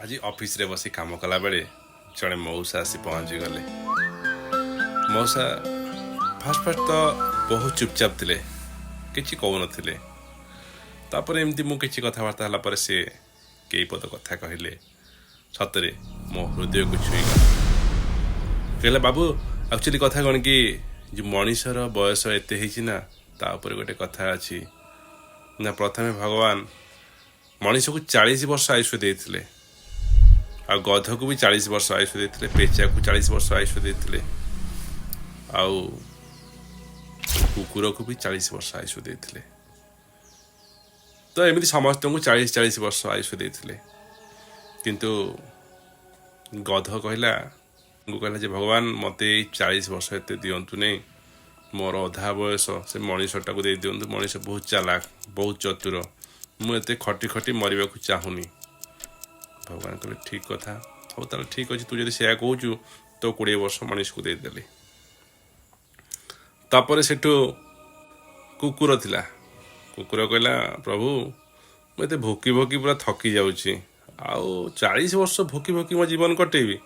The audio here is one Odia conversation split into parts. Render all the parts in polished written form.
ଆଜି ଅଫିସରେ ବସି କାମ କଲାବେଳେ ଜଣେ ମଉସା ଆସି ପହଞ୍ଚିଗଲେ। ମଉସା ଫାଷ୍ଟ ଫାଷ୍ଟ ତ ବହୁତ ଚୁପଚାପ ଥିଲେ, କିଛି କହୁନଥିଲେ। ତାପରେ ଏମିତି ମୁଁ କିଛି କଥାବାର୍ତ୍ତା ହେଲା ପରେ ସେ କେଇ ପଦ କଥା କହିଲେ, ସତରେ ମୋ ହୃଦୟକୁ ଛୁଇଁଗଲା। କହିଲେ, "ବାବୁ, ଆକ୍ଚୁଆଲି କଥା କ'ଣ କି, ଯେଉଁ ମଣିଷର ବୟସ ଏତେ ହେଇଛି ନା, ତା ଉପରେ ଗୋଟେ କଥା ଅଛି ନା, ପ୍ରଥମେ ଭଗବାନ ମଣିଷକୁ 40 ବର୍ଷ ଆୟୁଷ ଦେଇଥିଲେ, ଆଉ ଗଧକୁ ବି 40 ବର୍ଷ ଆୟୁଷ ଦେଇଥିଲେ, ପେଚାକୁ 40 ବର୍ଷ ଆୟୁଷ ଦେଇଥିଲେ, ଆଉ କୁକୁରକୁ ବି 40 ବର୍ଷ ଆୟୁଷ ଦେଇଥିଲେ। ତ ଏମିତି ସମସ୍ତଙ୍କୁ 40 40 ବର୍ଷ ଆୟୁଷ ଦେଇଥିଲେ। କିନ୍ତୁ ଗଧ କହିଲା, କହିଲା ଯେ ଭଗବାନ, ମୋତେ ଏଇ 40 ବର୍ଷ ଏତେ ଦିଅନ୍ତୁ ନାହିଁ, ମୋର ଅଧା ବୟସ ସେ ମଣିଷଟାକୁ ଦେଇ ଦିଅନ୍ତୁ। ମଣିଷ ବହୁତ ଚାଲାକ, ବହୁତ ଚତୁର, ମୁଁ ଏତେ ଖଟି ଖଟି ମରିବାକୁ ଚାହୁଁନି।" ଭଗବାନ କହିଲେ, "ଠିକ୍ କଥା, ହଉ ତାହେଲେ ଠିକ୍ ଅଛି, ତୁ ଯଦି ସେୟା କହୁଛୁ ତ 20 ବର୍ଷ ମଣିଷକୁ ଦେଇଦେଲି।" ତାପରେ ସେଠୁ କୁକୁର ଥିଲା। କୁକୁର କହିଲା, "ପ୍ରଭୁ, ମୁଁ ଏତେ ଭୋକି ଭୋକି ପୁରା ଥକି ଯାଉଛି। ଆଉ 40 ବର୍ଷ ଭୋକି ଭୋକି ମୋ ଜୀବନ କଟେଇବି?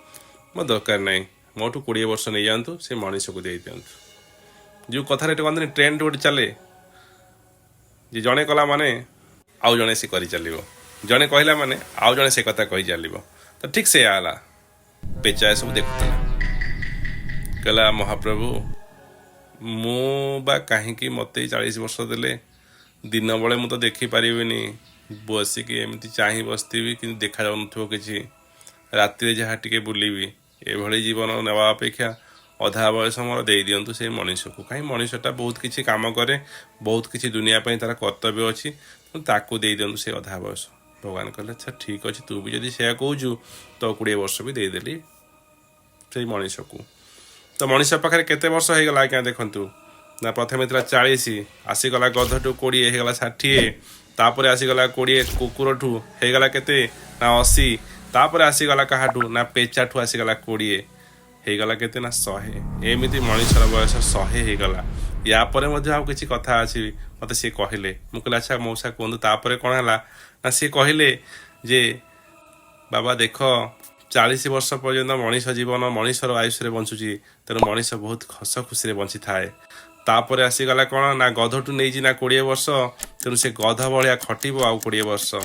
ମୋ ଦରକାର ନାହିଁ। ମୋଠୁ 20 ବର୍ଷ ନେଇଯାଆନ୍ତୁ, ସେ ମଣିଷକୁ ଦେଇଦିଅନ୍ତୁ।" ଯେଉଁ କଥାରେ ଏଟା କହନ୍ତିନି, ଟ୍ରେଣ୍ଡ ଗୋଟେ ଚାଲେ ଯେ ଜଣେ କଲା ମାନେ ଆଉ ଜଣେ ସେ କରି ଚାଲିବ, ଜଣେ କହିଲା ମାନେ ଆଉ ଜଣେ ସେ କଥା କହି ଚାଲିବ। ତ ଠିକ୍ ସେଇଆ ହେଲା। ପେଚା ଏସବୁ ଦେଖୁଥିଲା। କହିଲା, "ମହାପ୍ରଭୁ, ମୁଁ ବା କାହିଁକି ମୋତେ 40 ବର୍ଷ ଦେଲେ? ଦିନ ବେଳେ ମୁଁ ତ ଦେଖିପାରିବିନି, ବସିକି ଏମିତି ଚାହିଁ ବସିଥିବି କିନ୍ତୁ ଦେଖାଯାଉନଥିବ କିଛି। ରାତିରେ ଯାହା ଟିକେ ବୁଲିବି। ଏଭଳି ଜୀବନ ନେବା ଅପେକ୍ଷା ଅଧା ବୟସ ମୋର ଦେଇଦିଅନ୍ତୁ ସେଇ ମଣିଷକୁ। କାହିଁ, ମଣିଷଟା ବହୁତ କିଛି କାମ କରେ, ବହୁତ କିଛି ଦୁନିଆ ପାଇଁ ତାର କର୍ତ୍ତବ୍ୟ ଅଛି, ତେଣୁ ତାକୁ ଦେଇଦିଅନ୍ତୁ ସେ ଅଧା ବୟସ।" ଭଗବାନ କହିଲେ, "ଆଚ୍ଛା, ଠିକ୍ ଅଛି, ତୁ ବି ଯଦି ସେୟା କହୁଛୁ ତ 20 ବର୍ଷ ବି ଦେଇଦେଲି ସେଇ ମଣିଷକୁ।" ତ ମଣିଷ ପାଖରେ କେତେ ବର୍ଷ ହେଇଗଲା ଆଜ୍ଞା ଦେଖନ୍ତୁ ନା, ପ୍ରଥମେ ଥିଲା 40, ଆସିଗଲା ଗଧଠୁ 20, ହେଇଗଲା 60। ତାପରେ ଆସିଗଲା 20 କୁକୁରଠୁ, ହେଇଗଲା କେତେ ନା 80। ତାପରେ ଆସିଗଲା କାହାଠୁ ନା ପେଚାଠୁ ଆସିଗଲା 20, ହେଇଗଲା କେତେ ନା 100। ଏମିତି ମଣିଷର ବୟସ 100 ହେଇଗଲା। ୟା ପରେ ମଧ୍ୟ ଆଉ କିଛି କଥା ଅଛି ମୋତେ ସିଏ କହିଲେ। ମୁଁ କହିଲି, "ଆଚ୍ଛା ମଉସା, କୁହନ୍ତୁ, ତାପରେ କ'ଣ ହେଲା?" ନା, ସିଏ କହିଲେ ଯେ ବାବା ଦେଖ, 40 ବର୍ଷ ପର୍ଯ୍ୟନ୍ତ ମଣିଷ ଜୀବନ ମଣିଷର ଆୟୁଷରେ ବଞ୍ଚୁଛି, ତେଣୁ ମଣିଷ ବହୁତ ହସ ଖୁସିରେ ବଞ୍ଚିଥାଏ। ତାପରେ ଆସିଗଲା କ'ଣ ନା ଗଧଠୁ ନେଇଛି ନା 20 ବର୍ଷ, ତେଣୁ ସେ ଗଧ ଭଳିଆ ଖଟିବ ଆଉ 20 ବର୍ଷ।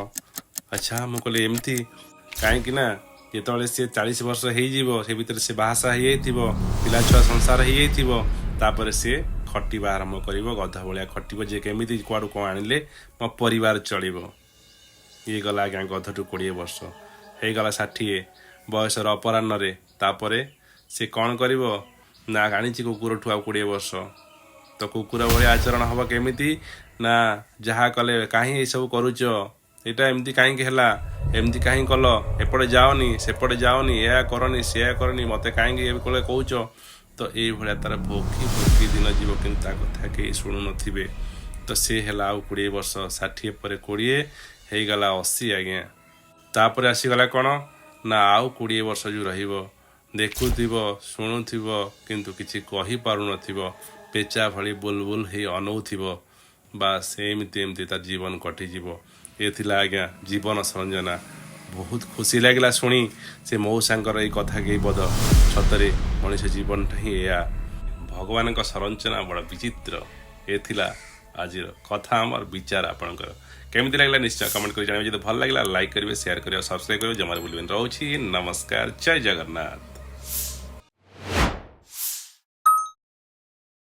ଆଚ୍ଛା, ମୁଁ କହିଲି, ଏମିତି କାହିଁକି ନା ଯେତେବେଳେ ସେ 40 ବର୍ଷ ହେଇଯିବ, ସେ ଭିତରେ ସେ ବାହାସାହା ହେଇଯାଇଥିବ, ପିଲା ଛୁଆ ସଂସାର ହେଇଯାଇଥିବ। ତାପରେ ସିଏ ଖଟିବା ଆରମ୍ଭ କରିବ, ଗଧ ଭଳିଆ ଖଟିବ ଯେ କେମିତି କୁଆଡ଼ୁ କ'ଣ ଆଣିଲେ ମୋ ପରିବାର ଚଳିବ। ଇଏ ଗଲା ଆଜ୍ଞା ଗଧଠୁ 20 ବର୍ଷ, ହେଇଗଲା 60 ବୟସର ଅପରାହ୍ନରେ। ତାପରେ ସେ କ'ଣ କରିବ ନା ଆଣିଛି କୁକୁରଠୁ ଆଉ 20 ବର୍ଷ, ତ କୁକୁର ଭଳିଆ ଆଚରଣ ହବ। କେମିତି ନା ଯାହା କଲେ, "କାହିଁ ଏସବୁ କରୁଛ? ଏଇଟା ଏମିତି କାହିଁକି ହେଲା? ଏମିତି କାହିଁ କଲ? ଏପଟେ ଯାଅନି, ସେପଟେ ଯାଅନି, ଏହା କରନି, ସେୟା କରନି, ମୋତେ କାହିଁକି ଏ କହୁଛ?" ତ ଏଇଭଳିଆ ତାର ଭୋକି ଭୋକି ଦିନ ଯିବ, କିନ୍ତୁ ତା କଥା କେହି ଶୁଣୁନଥିବେ। ତ ସେ ହେଲା ଆଉ 20 ବର୍ଷ। 60 ପରେ 20 ହେଇଗଲା 80 ଆଜ୍ଞା। ତାପରେ ଆସିଗଲା କ'ଣ ନା ଆଉ 20 ବର୍ଷ ଯେଉଁ ରହିବ, ଦେଖୁଥିବ, ଶୁଣୁଥିବ, କିନ୍ତୁ କିଛି କହିପାରୁନଥିବ, ପେଚା ଭଳି ବୁଲବୁଲ ହେଇ ଅନଉଥିବ। ବାସ୍, ଏମିତି ଏମିତି ତା ଜୀବନ କଟିଯିବ। ଏ ଥିଲା ଆଜ୍ଞା ଜୀବନ ସଂରଚନା। ବହୁତ ଖୁସି ଲାଗିଲା ଶୁଣି ସେ ମଉସାଙ୍କର ଏଇ କଥା କେଇ ପଦ। ସତରେ ମଣିଷ ଜୀବନଟା ହିଁ ଏଇଆ। ଭଗବାନଙ୍କ ସଂରଚନା ବଡ଼ ବିଚିତ୍ର। ଏ ଥିଲା ଆଜିର କଥା, ଆମର ବିଚାର। ଆପଣଙ୍କର କେମିତି ଲାଗିଲା ନିଶ୍ଚୟ କମେଣ୍ଟ କରି ଜଣାଇବେ। ଯଦି ଭଲ ଲାଗିଲା, ଲାଇକ୍ କରିବେ, ସେୟାର କରିବେ, ସବସ୍କ୍ରାଇବ୍ କରିବେ, ଜମାରେ ଭୁଲିବେନି। ରହୁଛି, ନମସ୍କାର, ଜୟ ଜଗନ୍ନାଥ।